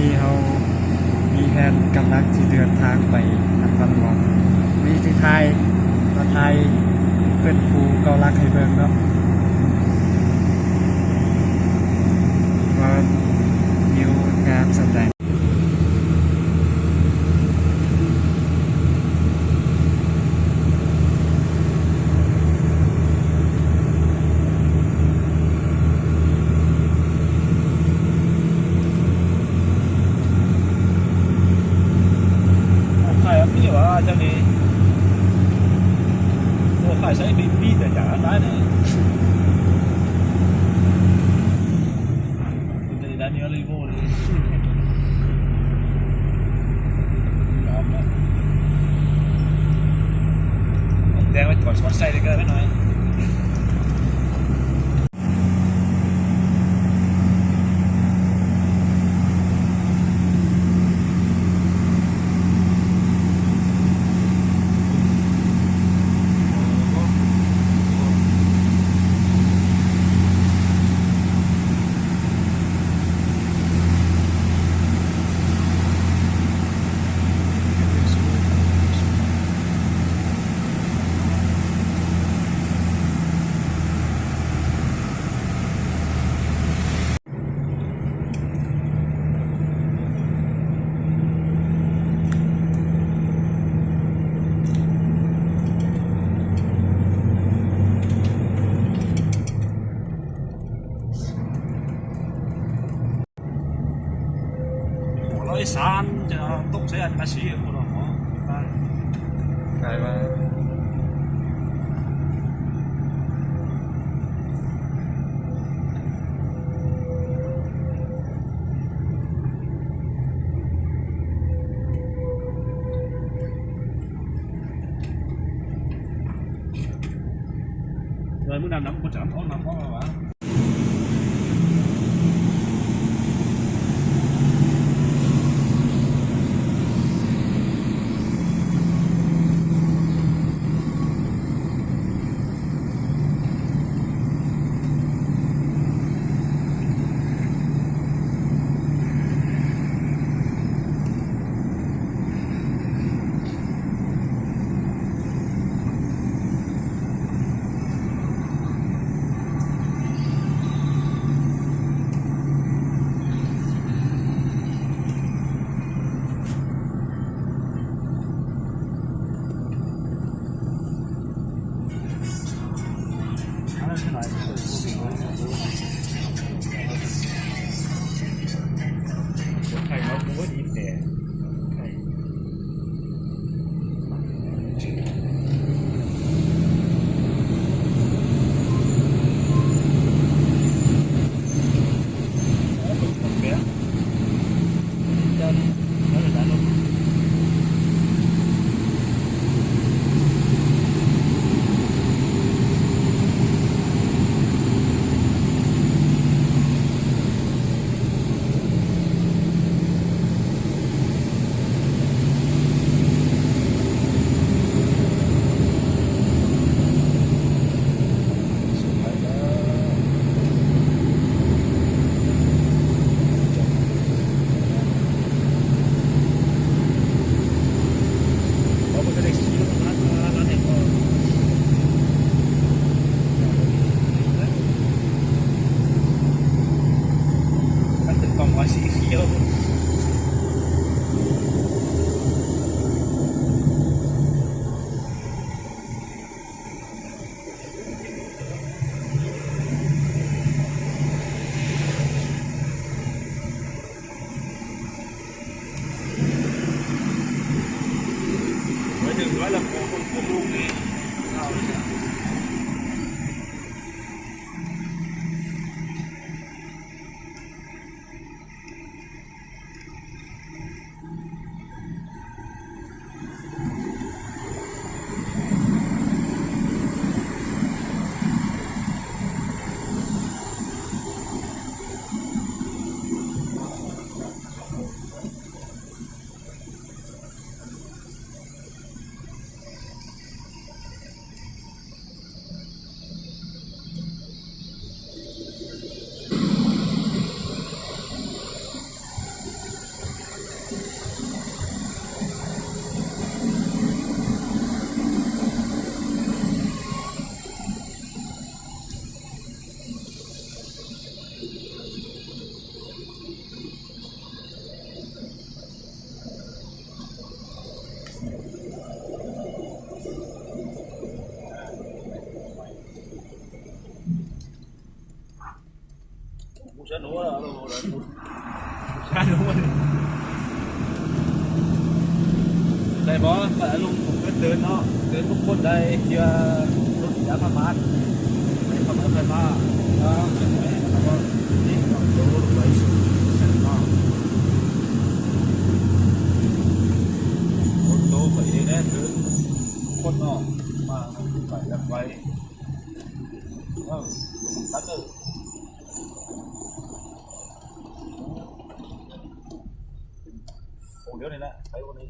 ນີ້ເຮົາມີແຜນກຳລັງຊິເດີນທາງໄປນະຄອນຫຼວງ ມີທີ່ຖ່າຍ ມາຖ່າຍເພິ່ນພູເກົ້າຫຼັກໃຫ້ເບິ່ງເນາະ ວ່າວິວງາມສ່ຳໃດ. ຂາຍອັນນີ້ຫວາເຈົ້ານີ້ ໂອ້ ຂາຍໃຊ້ບີບີແຕ່ຈາກອັນນັ້ນນີ້ ເປັນໄດ້ມີໂອລິໂວນີ້ ຍອມແລ້ວ ແດງໄວ້ກ່ອນ ສອນໃສ່ເລີຍກໍໄດ້ນ້ອຍ. ໂອ້ ຮ້ອຍສາມ ຈະຕົກໃສ່ອັນພາສີພຸ້ນເນາະ ກາຍວ່າ ເອີ ມື້ນັ້ນນຳບໍ່ຈຳເອົານຳເອົາມາວ່າ. ມັນເປັນກອງອອຍສີຂຽວ. ການລົງມາ ໄດ້ບໍ່? ອາລົມເກີນເຕີນເນາະ ເກີນທຸກຄົນໄດ້ ເທື່ອລົດຈະປະມາດ ໃຫ້ເຂົ້າມາ ໃຫ້ມາ ເອີ ເປັນໄປ ແລ້ວກໍເລັ່ງຄວາມໂຕລົງໄປ ເນາະ ຄົນໂຕໄປເອງແນ່ ຄືຄົນເນາະ ມາໄປແບບໄວ ເອີ ຕັດເດີ. ໂອ້ ດຽວນີ້ແຫຼະ ໄປໂອ້ນີ້.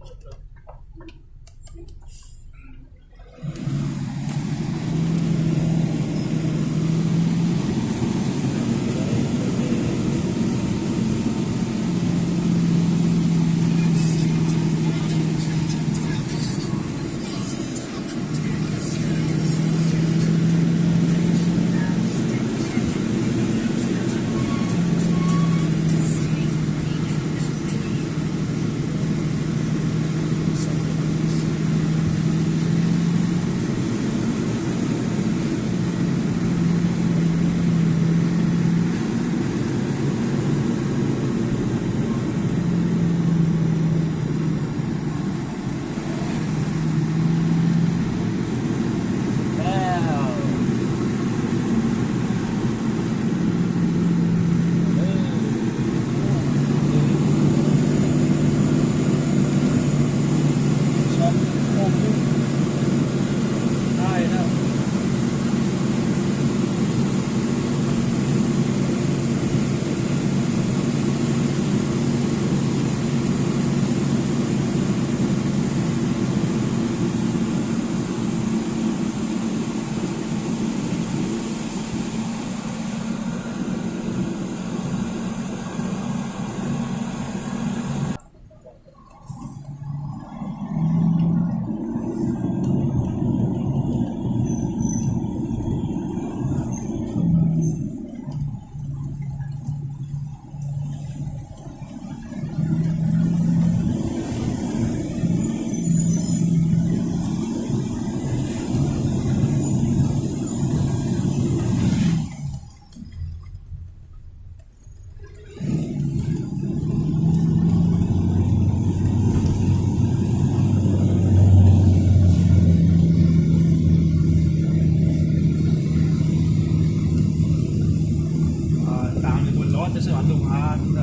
ອ່າ ຕາມທີ່ເພິ່ນລອດຈະສະຫວັນລົງຫາ ນັ້ນລ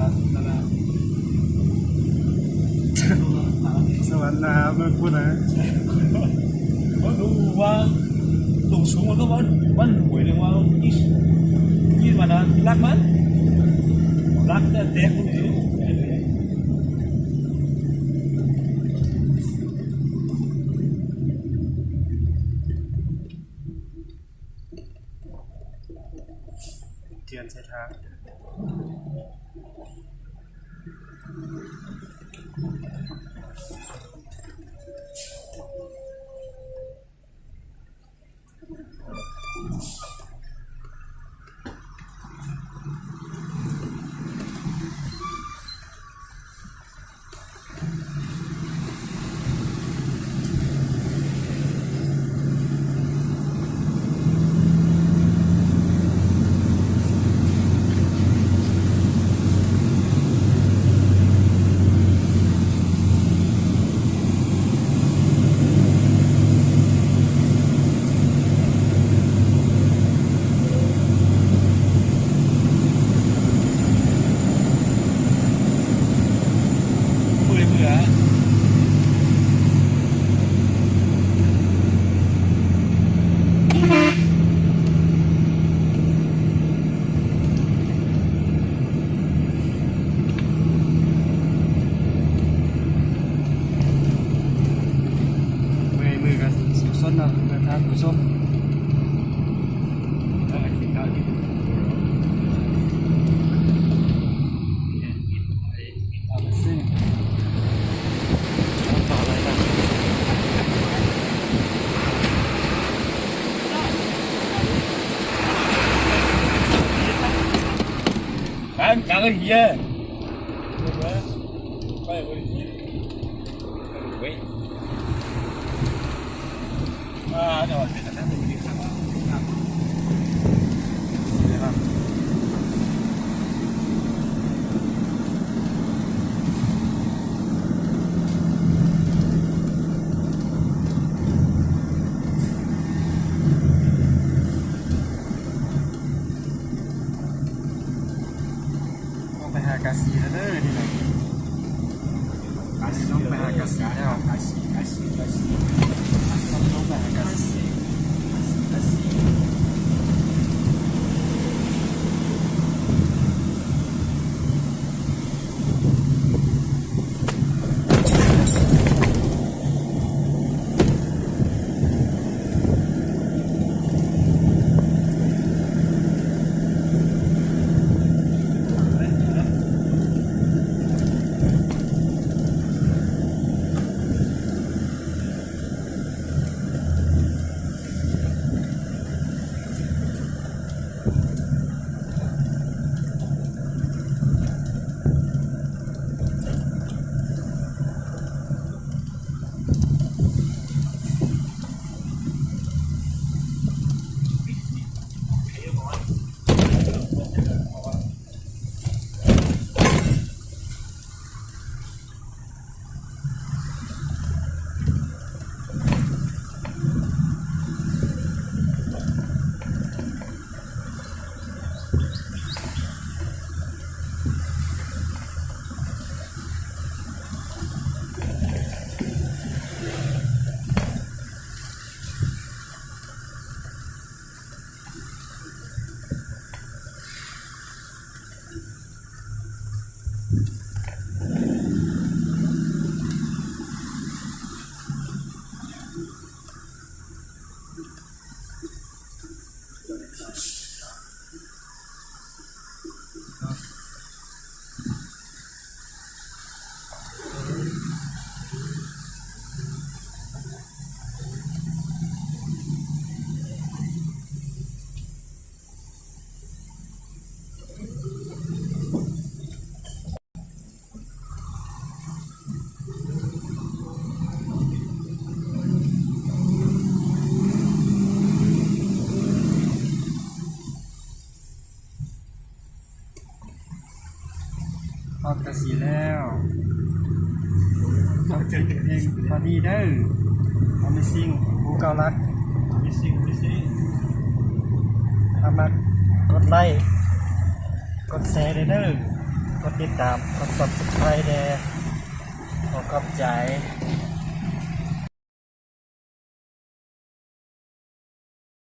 ະ ສະຫວັນນາເມືອງພຸ້ນນະ ບໍ່ຮູ້ວ່າ ລົງສູງມັນກໍວ່າ ມັນຫວຍເລີຍວ່າ ອີສ ອີສມັນນະ ຫຼັກມັນ ຫຼັກແຕ່ແຕກ ທຽນໃສ່ທາງ. ເມື່ອຍມືກະສຸກຊົນເນາະ ເດີນທາງຜູ້ຊົມ. ກາງ ກາງເຮີຍ ໄປ ເວີຍ. ອ່າ ດຽວເປັນອັນນັ້ນ ເປັນອັນນັ້ນ ເປັນອັນນັ້ນ. ນີ້ລະ ນີ້ລະ. ເອີ ນີ້ແຫຼະ ກະຊິລົງໄປຫາກາສີແລ້ວ ກະຊິ ກະຊິ ກະຊິ ກະຊິລົງໄປຫາກາສີ ກະຊິ ກະຊິ. ຮອດກາສີແລ້ວ ຂອບໃຈເພງພໍດີເດີ Amazing ພູເກົ້າຫຼັກ Amazing Amazing. ຖ້າມັກກົດໄລ້ ກົດແຊເດີ ກົດຕິດຕາມ ກົດ Subscribe ແດ່ ຂໍຂອບໃຈ.